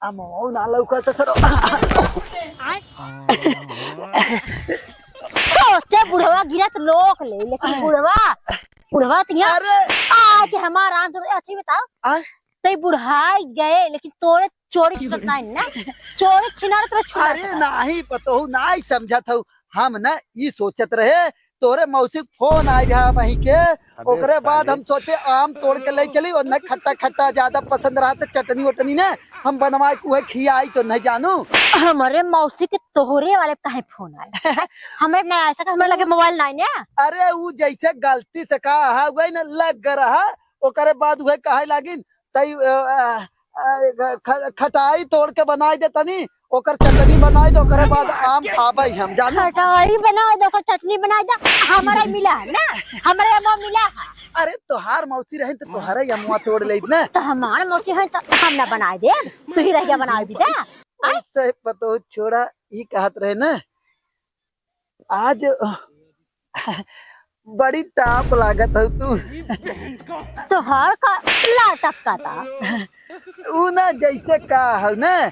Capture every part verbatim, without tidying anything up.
अमवा ना लौका त सरो। सोचे बुढ़वा गिरत लोक ले, लेकिन बुढ़वा, बुढ़वा तो यहाँ अरे! आके हमार आम तोड़, अच्छा, ये बताओ, आय? तई बुढ़ाई गए, लेकिन तोरे चोरी छुटत नाही ना, चोरी छिनारे तोरे छुटत अरे नाही। नाही पतोहू, नाही समझत हऊ, हम न ई सोचत रहे, तोरे मौसी क फोन आइ रहा वहीं के, अबे ओकरे बाद साले। हम सोचे आम तोड़ के ले चली, और न खट्टा खट्टा ज्यादा पसंद रहा तो चटनी वटनी न हम बनवाए के उहे खियाई तो नहीं जानू। हमरे मौसी के तोहरे वाले काहे फोन आए? हमरे नहीं आए सका, हमरे लगे मोबाइल नहीं ना। अरे ऊ जैसे गलती से का हा गई न लग रहा, ओकरे बाद उहे कहे लागिन, तई, अ, अ, अ, ख-, खटाई तोड़ के बनाई दे तनी, ओकर चटनी बनाई दे, ओकरे बाद आम खाबे हम, जाने। खटाई बनाई दे, ओकर चटनी बनाई दे, हमरा मिला है ना, हमरा अमवा मिला है। अरे तोहार मौसी रहे तो तोहरा अमवा तोड़ लेत ना। तो हमार मौसी है तो हम ना बनाई दे, तू ही रहिया बनाई दे। ऐसे पतो छोड़ा, ई कहत रहे ना, आज बड़ी टाप लागत हऊ तू। तोहार का लाटक का ता? ऊ ना जैसे का हऊ ना,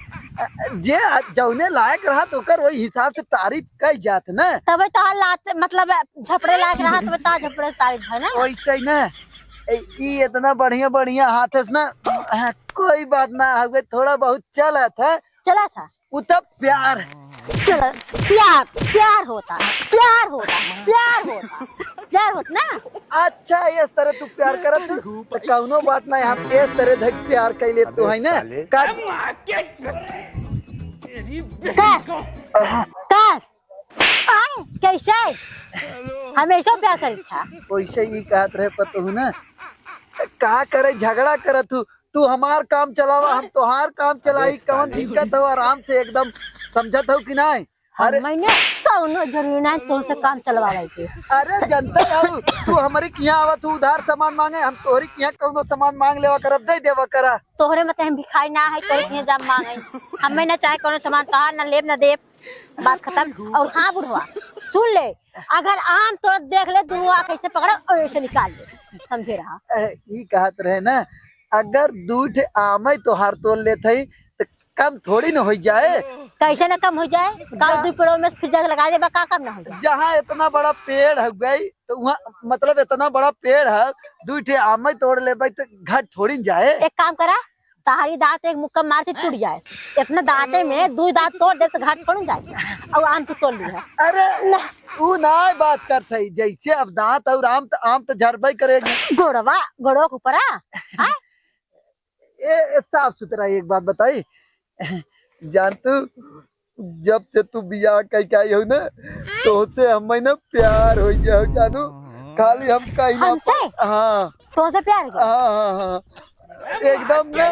जे जौने लायक रहत ओकर वही हिसाब से तारीफ कई जात ना। तबे तोहार लात मतलब झपड़े लायक रहत तबे तोहार झपड़े तारीफ है ना। वैसे ही ना, ए, ई इतना बढ़िया बढ़िया हाथ है ना, कोई बात ना हवे, थोड़ा बहुत चलत है। चला था। उ त प्यार। चल, प्यार, प्यार होता, प्यार होता, प्यार होता, प्यार होता ना। अच्छा, इस तरह तू प्यार करत, त कौनो बात नहीं, हम इस तरह धक प्यार कर ले तू, अबे है ना? साले। का कस, कस। आय, कैसे? हमेशा प्यार करत था। वैसे ही कहत रहे पतोहू ना। का करे, झगड़ा करत तू, तू हमार काम चलावा, हम तोहार काम चलाई, अबे कौन साले। दिक्कत हो? आराम से एकदम समझत हो कि नहीं? अरे हमैं ना कौनो जरूरी नहीं तोहसे काम चलवावे के। अरे जनते हो, तू हमरे किहाँ आवा, तू उधार सामान मांगे, हम तोहरे किहाँ कौनो सामान मांग लेवा करब, दे देवा करा। तोहरे मते हम भिखारी ना है, तोहरे किहाँ जाब मांगे। हमैं ना चाहे कौनो सामान तोहार ना लेब ना देब। बात खतम। और हाँ बुढ़वा, सुन ले, अगर आम तोड़ देख ले, दुनू आँख ऐसे पकड़ो और ऐसे निकाल ले, समझे रहा। ए, ई कहत रहे ना, अगर दू ठे आमई तोहार तोड़ लेत हई, त कम थोड़ी न होइ जाए। कैसे न कम होइ जाए? गाँव जा- दू पेड़ों में से फिर जाके लगा देबा, का कम न होइ जाए? जहाँ इतना बड़ा पेड़ हो गई, तो वहाँ, मतलब, इतना बड़ा पेड़ है, दू ठे आमई तोड़ लेबे, तो घट थोड़ी न जाए। एक काम करा, तहारी दांत एक मुक्का मार के टूट जाए। इतना दांते में दू दांत तोड़ दे तो घाट छोड़ जाए। और आम तो तोड़ लिया। अरे, ना। ऊ ना बात करत है, जैसे अब दांत और आम तो, आम तो झड़बे करेगी। गोड़वा, गोड़वा के ऊपर आ? हाँ? ए, ए, साफ सुथरा एक बात बताई, जान तू, जब से तू बियाह कई के आई हो ना, तोहसे हमें ना प्यार हो गया हो जानू। खाली हम कहीं ना हमसे? पा-, हाँ। तोहसे प्यार हो गया? हाँ, हाँ, हाँ। एकदम ना।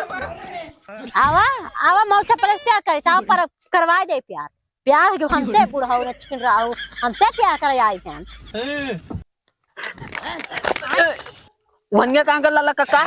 आवा, आवा मौसा परस प्यार करे, ताव पर करवा दे प्यार। प्यार हो गया हमसे बुढ़ाऊ ने छीन रहा हो, हमसे प्यार करे आई हैं। वनिया कहाँ गल लाला काका?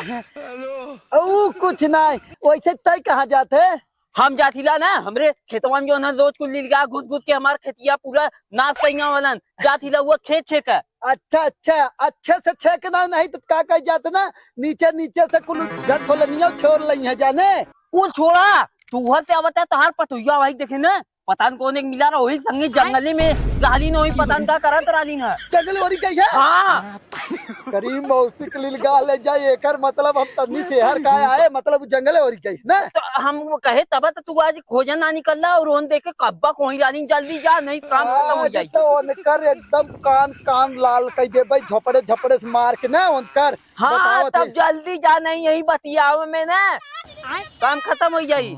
ऊ कुछ नाय, वैसे तय कहाँ जात है? हम जाथिला ना, हमरे खेतवा में जो है ना, रोज कुल लीलगाय घुस घुस के हमार खेतिया पूरा नाश कइया वालन। जाथिला हुआ खेत छेक। अच्छा, अच्छा, अच्छे से छेक ना, नहीं तो का कह जात ना, नीचे नीचे से कुल गथोलनिया छोड़ लई है जाने। कुल छोड़ा, तू उहर से आवत है, तोहार पतोहिया भाई देखे ना, पता न कौन एक मिला रहा, वही संगे जंगली में रहली न, वही पता न का करत रहली न। जंगल ओरी गई है? हाँ। करीम मौसी के लीलगाय ले जाए, एकर मतलब हम तन्नी से हर का आए, मतलब जंगल ओरी गई ना? तो हम वो कहे तब तो तू आज खोजे ना निकलना और ओन देखे कब्बा कोई रहली, जल्दी जा, नहीं काम खत्म हो आज जाई। तो ओनकर एकदम कान, कान लाल कई देबे, झपड़े, झपड़े से मार के ना ओनकर। हाँ, बतावत तब है। जल्दी जा, नहीं यही बतियावे में ना काम खत्म हो जाई।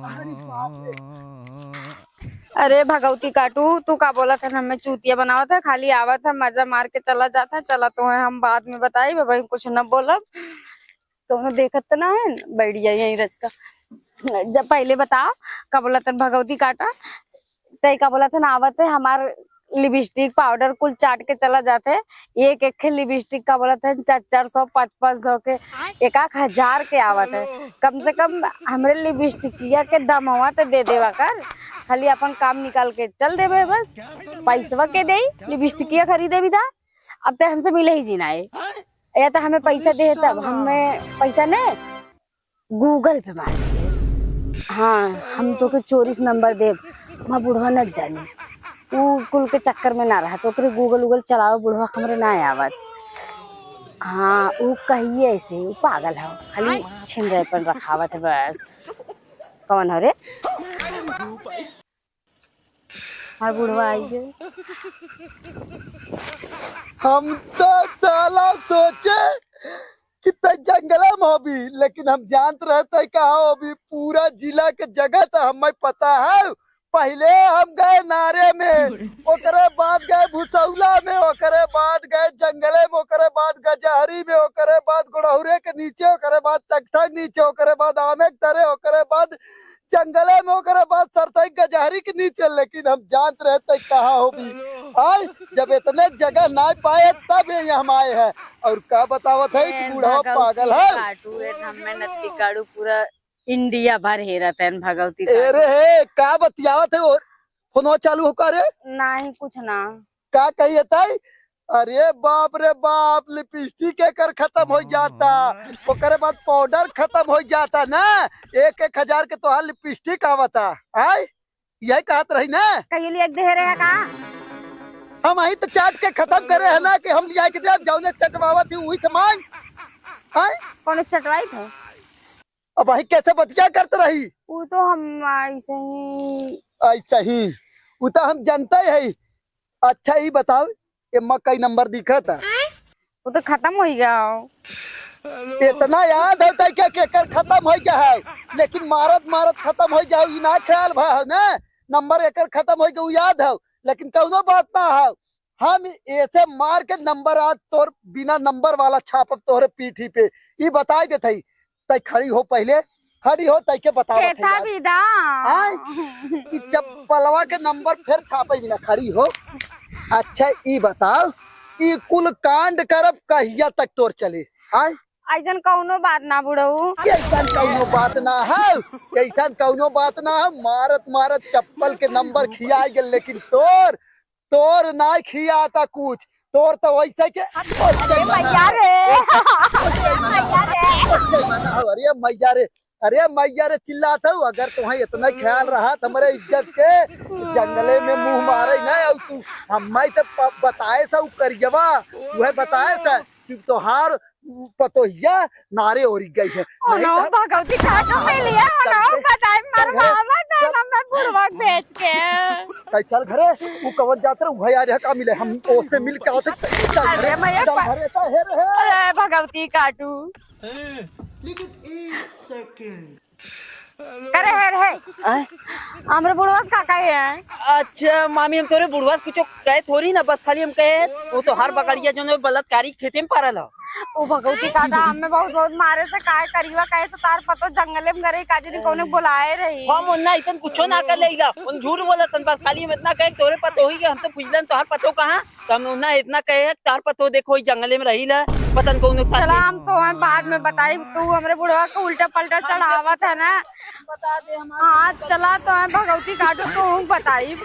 अरे भगवती काटू, तू का बोलत है, हमें चूतिया बनावत है, खाली आवत है, मजा मार के चला जात है। चला तो है, हम बाद में बताई, भाई कुछ न बोलब, तो देखत तो ना है, बैठ जाई यहीं रच का। जब पहले बताओ, का बोलत है भगवती काटा, तय का बोलत है ना, आवत है हमार लिपस्टिक पाउडर कुल चाट के चला जात है। एक एक लिपस्टिक का बोलत है चार चार सौ, पाँच पाँच सौ के, एक आख हजार के आवत है। कम से कम हमरे लिपस्टिकिया के दमवा तो दे देवा कर, खाली अपन काम निकाल के चल देबे बस। पैसवा के देई लिपस्टिकिया खरीदे भी था, अब तो हमसे मिले ही जी ना है। या तो हमें पैसा दे तब, हमें पैसा ने Google पे मार दिए। हाँ, हम तोके चोरी से नंबर देब, हमार बुढ़वा न जाने। उ कुल के चक्कर में ना रहत, ओकरे Google उगल चलावे बुढ़वा हमरे ना आवत। हाँ, उ कहिए ऐसे, उ पागल है, खाली छिन रहे पर रखावत है बस। कौन हो रे? हमार बुढ़वा आई है। हम तो साला सोचे कि तै जंगले में होबी, लेकिन हम जानत रहे तै कहाँ होबी। पूरा जिला के जगह तो हमें पता है। पहिले हम गए नारे में, ओकरे बाद गए भुसौला में, ओकरे बाद गए जंगले में, ओकरे बाद गजहरी में, ओकरे बाद गोड़हुरे के नीचे, ओकरे बाद तख्ता के नीचे, ओकरे बाद आमे के तरे, ओकरे बाद जंगले में, ओकरे बाद सरसई गजहरी के नीचे। लेकिन हम जानत रहे तै कहाँ होबी। आय, जब इतने जगह ना पाए तब ये हम आए हैं। और का बतावत है कि ए, बूढ़वा भगवती पागल है। काटू, ए, हमें नत्ती काटू, पूरा इंडिया भर हेरत है भगवती ए काटू। रे हे, का बतियावत है? और फोनवा चालू हो का रे? नहीं, कुछ ना। का कहिए ताई? अरे बाप रे बाप, लिपस्टिक एकर खत्म हो जाता, ओकरे बाद पाउडर खत्म हो जाता ना। एक एक हजार के तोहार लिपस्टिक आवता, आय? यही कहत रही ना। कहिए लिए दे रहे का? हम अही तो चाट के खत्म करे है ना कि हम लिया के दे, अब जौने चटवावत ही वही तो मांग। आय? कौन चटवाई थे? अब अही कैसे बतिया करत रही? वो तो हम ऐसे ही। ऐसे ही? वो तो हम जानते ही। अच्छा, ई बताओ, एम्मा कई नंबर दिखत है? वो तो खत्म हो गया हो। इतना याद है तै क्या कि एकर खत्म हो गया है, लेकिन मारत मारत खत्म हो गया हो, ई ना ख्याल भा हो ना, नंबर एकर खत्म हो गया, उ याद है, लेकिन कौनो बात ना है। हम ऐसे मार के नंबर आज तोर बिना नंबर वाला छापब तोहरे पीठी पे, ई बताई देत हई। तै खड़ी हो पहिले, खड़ी हो, तै के बतावत है कैसा आज। विदा? आय? ई चप्पलवा के नंबर फिर छापे बिना खड़ी हो। अच्छा, ई बताओ, ई कुल कांड करब कहिया तक तोर चले? आय? ऐसन कौनो बात ना बुढ़ऊ। ऐसन कौनो बात ना है, ऐसन कौनो बात ना है। मारत मारत चप्पल के नंबर खिया गेल, लेकिन तोर तोर नाय खियाता कुछ, तोर तो वैसे के, अरे मैया रे। मैया रे। अरे मैया रे, अरे मैया रे चिल्लात हऊ, अगर तुम्हें इतना ख्याल रहा त हमरे इज्जत के, जंगले में मुंह मारे ना आऊ तू, हम्मे तो प-, बताए सा उ करियवा, उहे बताए सा कि तोहार पतोहिया नारे ओरी गई है। नहीं ओनो तो भगवती काटो में लिया, ओनो चल, बताए चल घरे, मरवावा था चल। ना मैं बुढ़वा बेच के। तै चल घरे, उ कवन जात रहे, उहे आ रहे का मिले, हम ओसे मिल के आवत है। चल घरे, अरे मैं चल प-, घरे, चल, हे रे, हे। अरे भगवती काटू। लेकिन एक सेकंड। करे है रे। आय? हमरे बुढ़वा से का कहे है? अच्छा मामी, हम तोरे बुढ़वा से कुछो कहे थोड़ी ना, बस खाली हम कहे, वो तो हर बकरिया जो है बलात्कारी खेते में पारल हो। ओ भगवती काटा, हमें बहुत बहुत मारे से काहे करिवा कहे तो तार पतो जंगले में गरे काजे नहीं कौने बुलाए रही। हम उन्ना इतन कुछो ना कर लेला, उन झूठ बोलत हन, बस खाली हम इतना कहे तोरे पतो ही के हम तो पूछलन तोहार पतो कहाँ? तब उन्ना इतना कहे, तार पतो देखो, ई जंगले में रहीला, पता न कौनो साथे। चला, हम तो हम बाद में बताई, तू हमरे बुढ़वा के उल्टा पल्टा चढ़ावत है ना। बता दे, हमार हाँ, चला, तो हम भगवती काटू, तू हम बताई।